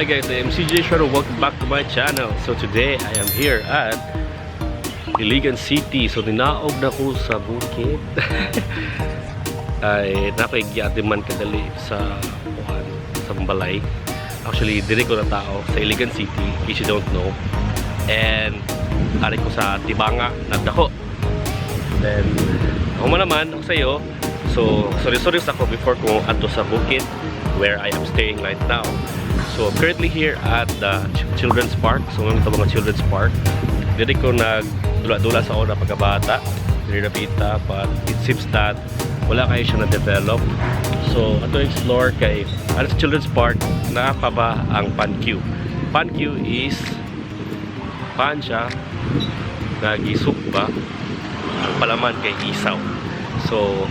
Hi guys, I am CJ Shredder. Welcome back to my channel. So today I am here at Iligan City. So ninaog na ko sa bukid. Ay nakoy giatiman kadali sa kuan sa balay. Actually, diri ko na tao sa Iligan City, in case you don't know. And ari ko sa Tibanga, nagdako. Then, ako man naman, ako sa'yo. So, sorry sorry sa ako before ko adto sa bukid where I am staying right now. So, I'm currently here at the Children's Park. So, ngayon ito mga Children's Park. Diri ko nagdula-dula sa una pagkabata. Diri na pita, but it seems that wala kayo siya na-develop. So, ato explore kay ano sa Children's Park, naa pa ba ang pan Q? Pan Q is pan siya, nagisukba, ang palaman kay isaw. So,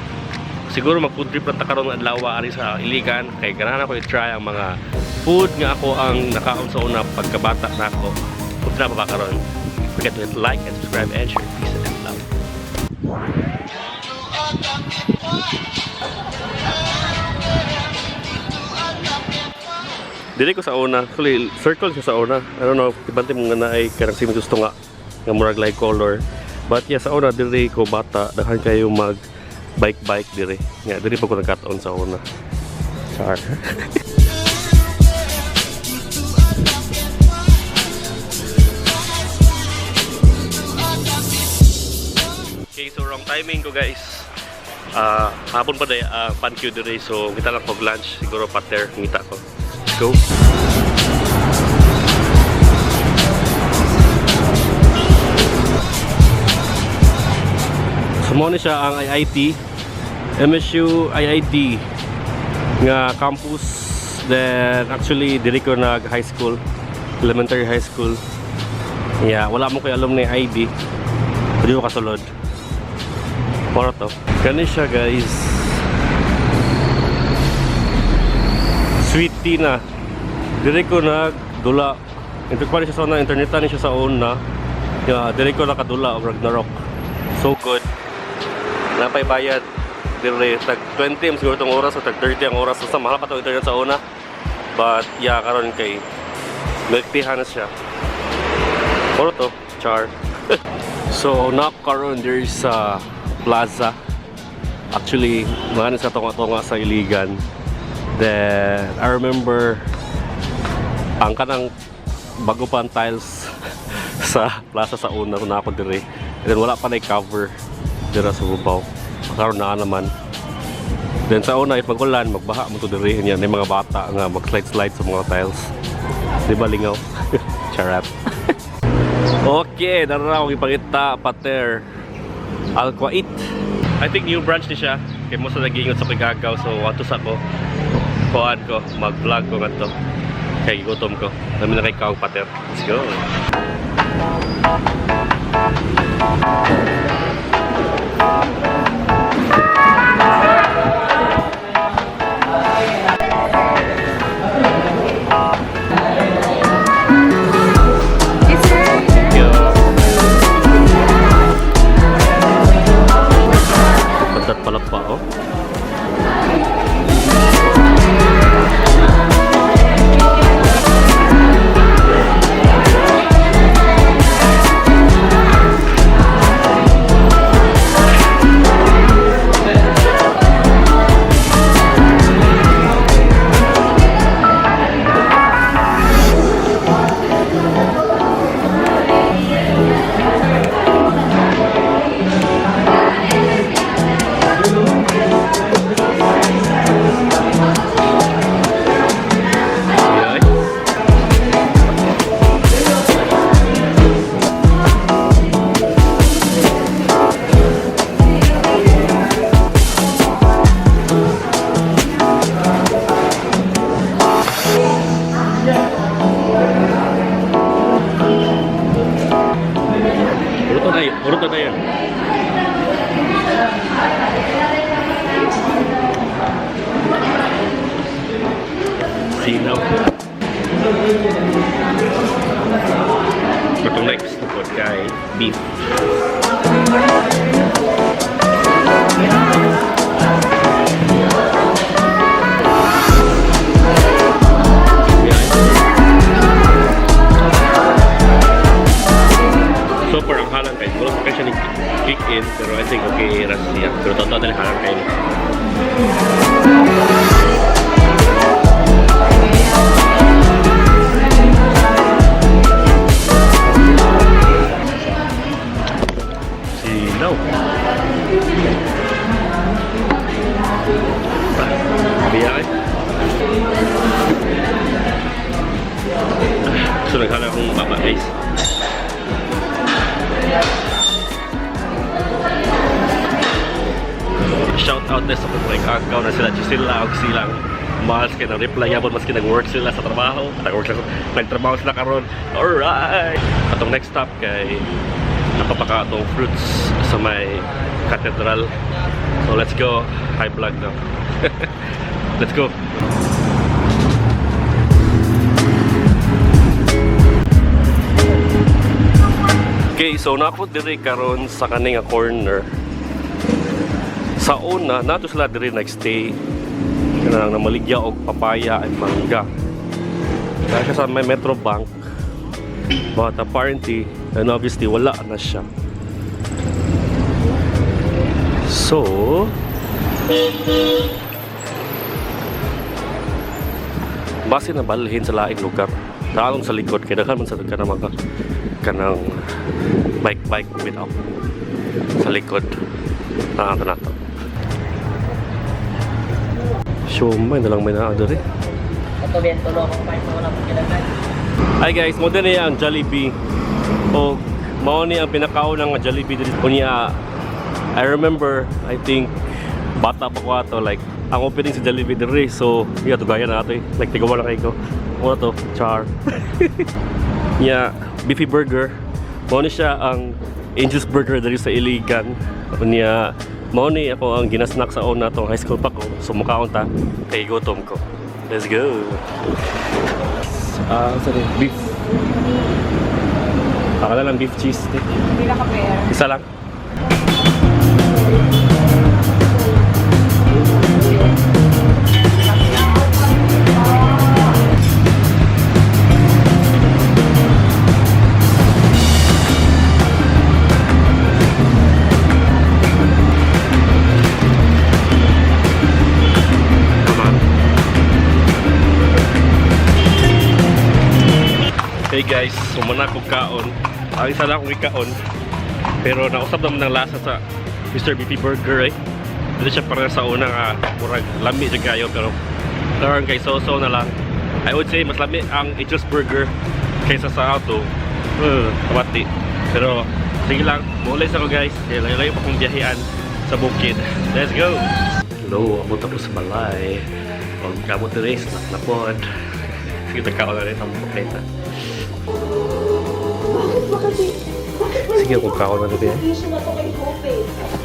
siguro mag food trip lang ta karon adlaw ari sa Iligan kay ganahan ako i-try ang mga food nga ako ang nakaon sa una pagkabata nako. Kung na pa ba karon. Forget to hit like and subscribe and share. Peace and love. Dili ko sa una. Actually, circle siya sa una. I don't know, ibante mo nga na ay karang si gusto nga nga murag like color. But yeah, sa una diri ko bata, daghan kayo mag bike bike diri. Nga diri pa ko nagkat-on sa una. Char. Okay, so wrong timing ko, guys. Ah, hapon pa day pan Q diri, so kita lang pag lunch siguro pater ngita ko. Let's go. So mo ni siya ang IIT, MSU IIT nga campus. Then actually diri ko nag high school, elementary, high school. Yeah, wala mo koy alumni ID. Pwede ko kasulod. Para to. Kani siya, guys. Sweet tea na. Diri ko nagdula. Internet siya sa una, internet ni siya sa una. Yeah, diri ko nakadula og Ragnarok. So good. Napay bayad. Diri tag 20 siguro tong oras o tag 30 ang oras. Sa mahal pa tong internet sa una. But yeah, karon kay milk tea na siya. Puro to, char. So, na karon there is a plaza. Actually, mga sa tunga-tunga sa Iligan. Then, I remember ang kanang bago pa ang tiles sa plaza sa una kung na ako dire. And then wala pa na cover dira sa bubaw. Karon na naman. Then sa una, if magulan, magbaha mo to dire niya. May mga bata nga mag-slide-slide sa mga tiles. Di ba lingaw? Charap. Okay, dara ako ipangita pater. Alquait. I think new branch ni siya. Kay mo sa nagingon sa Pigagaw, so ato sa ko. Kuan ko, mag-vlog ko ngadto. Kay gutom ko. Dami na kay kaong pater. Let's go. Thank you. Patat palapa oh. Yeah. Uruto na yun. Uruto na yun. Sinaw. Itong next po kay beef. Yeah. Dali halang kayo. Silaw. Biya eh. So naghala akong baba, guys. Shout out na sa kong agaw na sila Gisela og silang Miles kay nang reply yabon maski nag-work sila sa trabaho. Nag-work sila, nagtrabaho sila karon. Alright. Atong next stop kay napapaka atong fruits sa may cathedral. So let's go. Hi vlog now. Let's go. Okay, so nako diri karon sa kaning nga corner. Sa una, nato sila diri nagstay. Kanang namaligya og papaya and mangga. Dahil siya sa may Metro Bank. But apparently, and obviously, wala na siya. So, base na balhin sa laing lugar. Naanong sa likod, kaya daghan man sa ka na mga kanang bike-bike bitaw sa likod. Naanto na to. Siomay na lang may naa diri. Ito, bento lo akong kain wala pong kailangan. Hi guys, mo din ang Jollibee. O mao ni ang pinakauna nga Jollibee diri. Unya, I remember, I think bata pa ko ato, like ang opening sa Jollibee diri, so yeah, tugaya na ato eh. Like tigawa lang kayo ko. Mao to, char. Nya, beefy burger. Mao ni siya ang Angel's Burger diri sa Iligan. Unya, mao ni ako ang ginasnack sa una tong high school pa ko. So mukaon ta kay gutom ko. Let's go. Ah, sorry, beef. Akala lang beef cheese stick. Hindi na ka-pair. Isa lang. Come on. Hey guys, sumana kong kaon. Ang isa lang akong ikaon. Pero nausap naman ng lasa sa Mr. BP Burger eh. Dito siya para sa una nga murag lami siya kayo pero karon kay so-so na lang. I would say mas lami ang Angel's Burger kaysa sa auto. Kabati. Pero sige lang, muuli sa ko, guys. Kaya layo-layo pa kong biyahean sa bukid. Let's go! Hello, abot ako sa balay. Huwag kamot diri, snack na pod. Sige, tagkaon na rin ang plate. Bakit ba kasi? Bakit ba Sige, kung kaon na rin eh. Issue na to kay Hope eh.